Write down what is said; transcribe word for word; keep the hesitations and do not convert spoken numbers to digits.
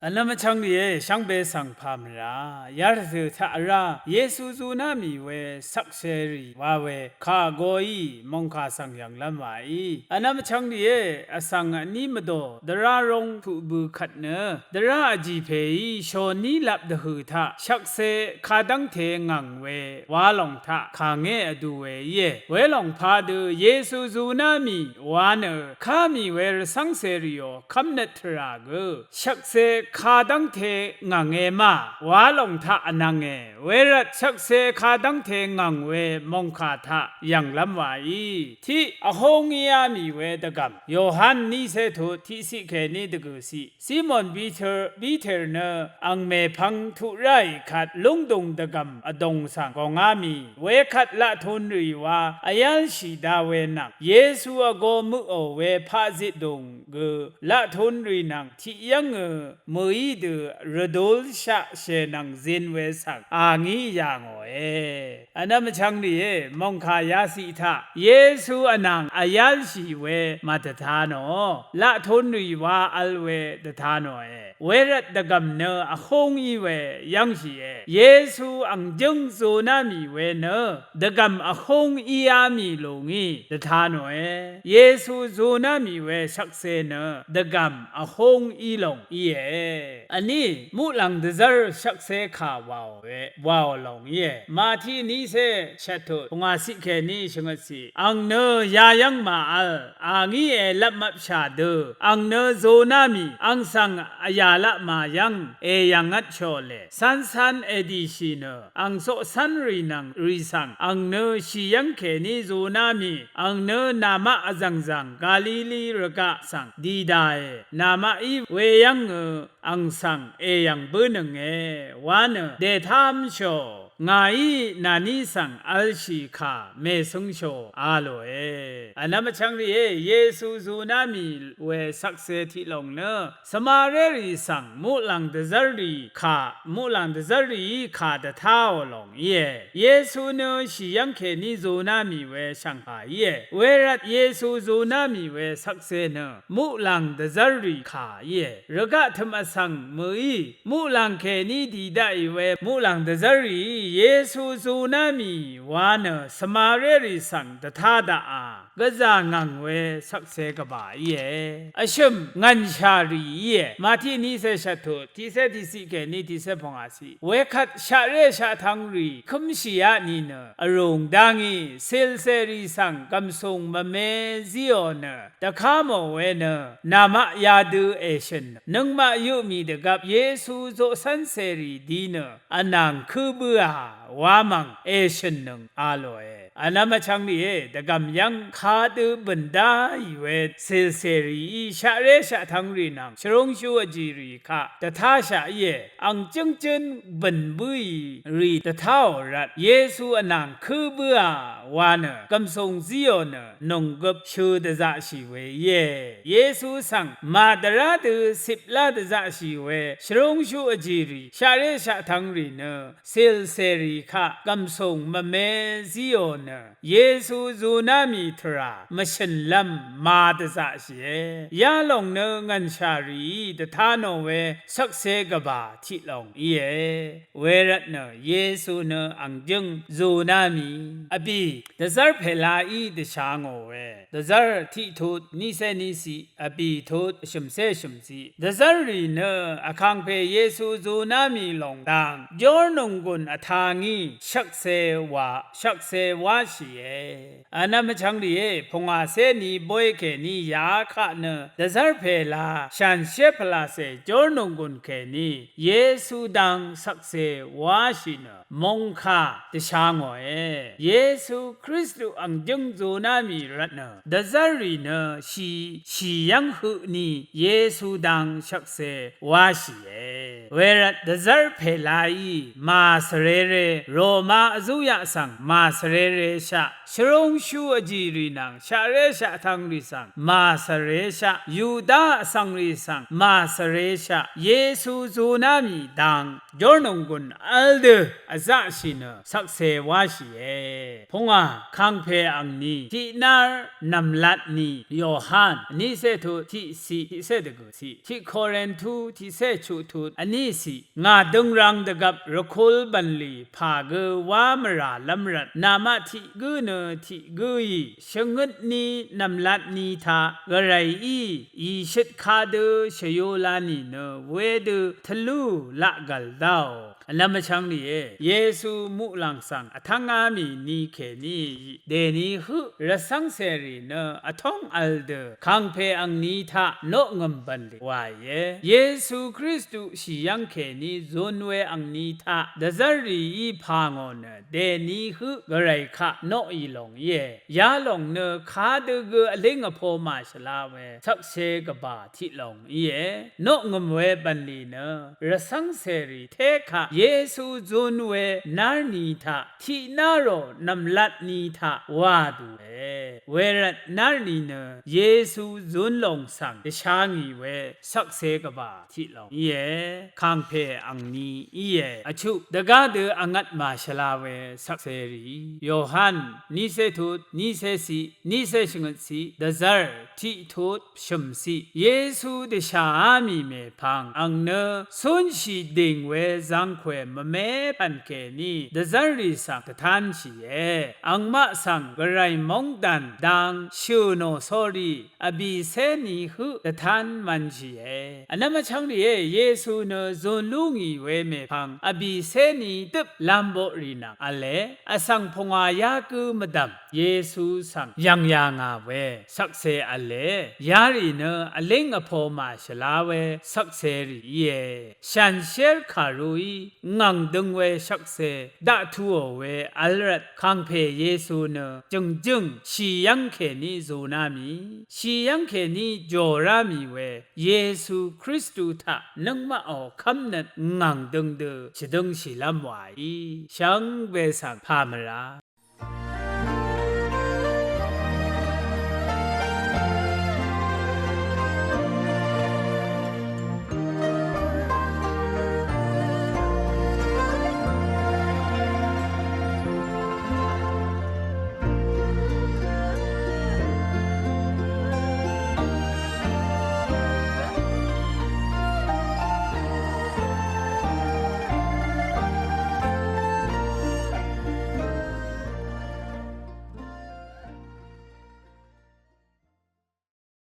Vnvm vchvng rìé, shvngbe svng pà mvrà yarvtø̀ taq vrá Yesu zuná mì we shvkserì wa we kà goí mòngkà svng yv̀nglv́m wàí. Vnvm vchvng rìé, vsvng vní mvdò dvrá róng tuq bø kvt nø dvrá vjì pèí shòní lap dvhø̀ taq shvkse kadv́ngte ngv̀ng we wa lòng taq kàngé vdu we íe. Welòng padø Yesu zuná mì wa nø ká mì we rvcv́ngcèrìò kv́mnøt tvrà gø shvkse kadv́ngte ngv̀nge ma wa lòng taq vnvnge. Wervt shvkse kadv́ngte ngv̀ng we mòngkà taq yv̀nglv́m wàí. Tiq vhóng íá mì we dvgv̀m Yohan nícé tut tiqciq kèní dvgø̀ciq. Simon Piter, Piter nø ang mèpvng tuq ráì kvt lúngdùng dvgv̀m vdòng svng gòngá mì wekvt laqtunrì wa vyv́lshì da we nvng Yesu vgō møqò we paqzitdùng gø laqtunrì nvng tiqyv́ngø mø̀í dø rvdulshaq shènvng zin we svng a ngí yà ngòe. Vnvm vchvng rìé, mòngkà yaciq taq Yesu vnàng vyv́lshì we màdvta nò, laqtunrì wa vl we dvta nòe. Wervt dvgv̀m nø vhúng í we yv́ngshìe. Yesu ang jǿng zuná mì we nø dvgv̀m vhúng íá mì lùngí dvta nòe. Yesu zuná mì we shvkse nø dvgv̀m vhúng í lòng íe. Vní muqlàng dvzv́r shvkse kà wàò we, wàò lòng íe. Màti nícé shvttut pungwàciq kèní shvngøtciq. Ang nø yayv́ng màvl, a ngí èlvpmvpshà dø ang nø zuná mì, ang svng vyà laq màyv́ng èyv̀ngvtshòle. Cáncán èdìshì nø ang coqcv́nrì nvng rì svng ang nø shì yv́ng kèní zuná mì, ang nø namaq vzv̀ngzv̀ng Galili rvgaq svng dì dàe. Namaqí weyv́ngø ang svng èyv̀ng bǿnønge wa nø dètáv́mshò. Ngàí nàní svng vlshì kà mècøngshò a lòe. Vnvm vchvng rìé, Yesu zuná mì we shvkse tiq lòng nø svmarérì svng muqlàng dvzv́rrì kà, muqlàng dvzv́rrìí kà dvtáò lòng íe. Yesu nø shì yv́ng kèní zuná mì we shv̀ngkà íe. Wervt Yesu zuná mì we shvkse nø muqlàng dvzv́rrì kà íe. Rvgaq tø̀m vsvng mø̀í muqlàng kèní dì daqì we muqlàng dvzv́rrìí Yesu zuná mì wa nø svmarérì svng dvtá daqà gvzà ngv̀ng we shvkse gvbà íe. Vshø̀m ngv̀nshà rì íe. Màti nícé shvttut tiqcé tiqciq kèní tiqcé pungwàciq. Wekvt shaqré shaqtvngrì kǿmshìá nìnø vrùng dá ngí cìlcèrì svng gv̀msùng mvme zíò nø dvká mò we nø namaq yadø èshø̀n nø nøngmaq yuqmì dvgvp Yesu coqcv́ncèrì di nø vnàng kǿ bǿà wa mv̀ng èshø̀nnøng a lòe. Vnvm vchvng rìé, dvgv̀m yv́ng kadø bø̀n dáì we cìlcèrìí shaqré shaqtvngrì nvng shvrúngshú vjìrì kaq dvtáshaq íe. Ang jǿngjǿn bø̀n bǿì rì dvtáò rvt Yesu vnàng kǿ bǿà wa nø gv̀msùng zíò nø nònggøp shø dvzaqshì we íe. Yesu svng màdvrá dø ciplá dvzaqshì we shvrúngshú vjìrì shaqré shaqtvngrì nø cìlcèrì kaq gv̀msùng mvme zíò nø Yesu zuná mì tvrà mvshø̀nlv́m màdvzaqshìe. Yalòng nø ngv̀nshà rìí dvta nò we shvkse gvbà tiq lòng íe. Wervtnø Yesu nø ang jǿng zuná mì vbì dvzv́r pèlaí dvsha ngò we dvzv́r tiq tut nícé níciq, vbì tut vshø̀mcé vshø̀mciq. Dvzv́rrì nø vkàngpè Yesu zuná mì lòng dang jórnònggùn vtangí shvkse wa, shvkse wáshìe. Vnvm vchvng rìé, pungwàcé ni bóy kèní yaá kaq nø dvzv́r pèla shànshér pvlàcè jórnònggùn kèní Yesu dang shvkse wáshì nø mòngkà dvsha ngòe. Yesu Kristu ang jǿng zuná mì rvtnø dvzv́rrì nø shì, shì yv́ng høq ni Yesu dang shvkse wáshìe. Wervt dvzv́r pèlaí màsvrere, Roma vzúyaq svng màsvrere shaq, shvrúngshú vjìrì nvng shaqré shaqtvngrì svng màsvreshaq, Yuda vsvngrì svng màsvreshaq, Yesu zuná mì dang jórnònggùn v́l dø vzaqshì nø shvkse wáshìe. Pungwà kàngpè angni tiqnár nv̀mlatni Yohan vnícé tut tiqciq tiqcé dvgø̀ ciq, tiq Korintu tiqcé chuq tut vníciq, ngà døngrang dvgvp rvkul bv̀nlì pà gø wá mvràlv́m rvt namaq tiq gǿ nø tiq gǿí shvngøtni nv̀mlatni taq gvrayí ìshøt kadø shvyula nìnø wedø tvlú laq gv̀l dáò. Vnvm vchvng rìé, Yesu muqlàng svng vtv́ngá mì ni kèní dèni høq rvcv́ngcèrì nø vtóng vl dø kàngpè angni taq noqngø̀m bv̀nlì wàìe. Yesu Kristu shì yv́ng kèní zun we angni taq dvzv́rrìí pà ngò nø dèni høq gvray kaq noqì lòng íe. Yalòng nø kadø gø vlíng vpo màshvla we shvkse gvbà tiq lòng íe. Noqngø̀m we bv̀nlì nø rvcv́ngcèrì tékaq Yesu zun we nárni taq tiqná rò nv̀mlatni taq wà dùe. Wervt nárni nø Yesu zun lòng svng dvsha ngì we shvkse gvbà tiq lòng íe. Kàngpè angni íe. Vchuq dvgá dø vngvt màshvla we shvkserì Yohan nícé tut, nícé ciq, nícé shvngøt ciq, dvzv́r tiq tut shø̀m ciq, Yesu dvshàá mì mèpvng ang nø cúnshì dìng we zvngkwe mvme pv̀n kèní dvzv́rrì svng dvtánshìe. Angmaq svng gvray móngdàn dang shø̀ nò sórí vbìcé ni høq dvtán mvnshìe. Vnvm vchvng rìé, Yesu nø zun lú ngì we mèpvng vbìcé ni døp lamboqrì nvng v̄le, vsvng pungwà yagø mvdv̀m Yesu svng yv̀ng yà ngà we shvkse v̄le, yarì nø vlíng vpo màshvla we shvkserì íe. Shànshér kàruí ngv̀ng døng we shvkse daqtuò we vl rvt kàngpè Yesu nø jø̀ngjǿng shì yv́ng kèní zuná mì, shì yv́ng kèní jòrá mì we Yesu Kristu taq nøngmaqò kv́mnøt ngv̀ng døng dø shvdøngshìlv́m wàí shvngbe svng pà mvrá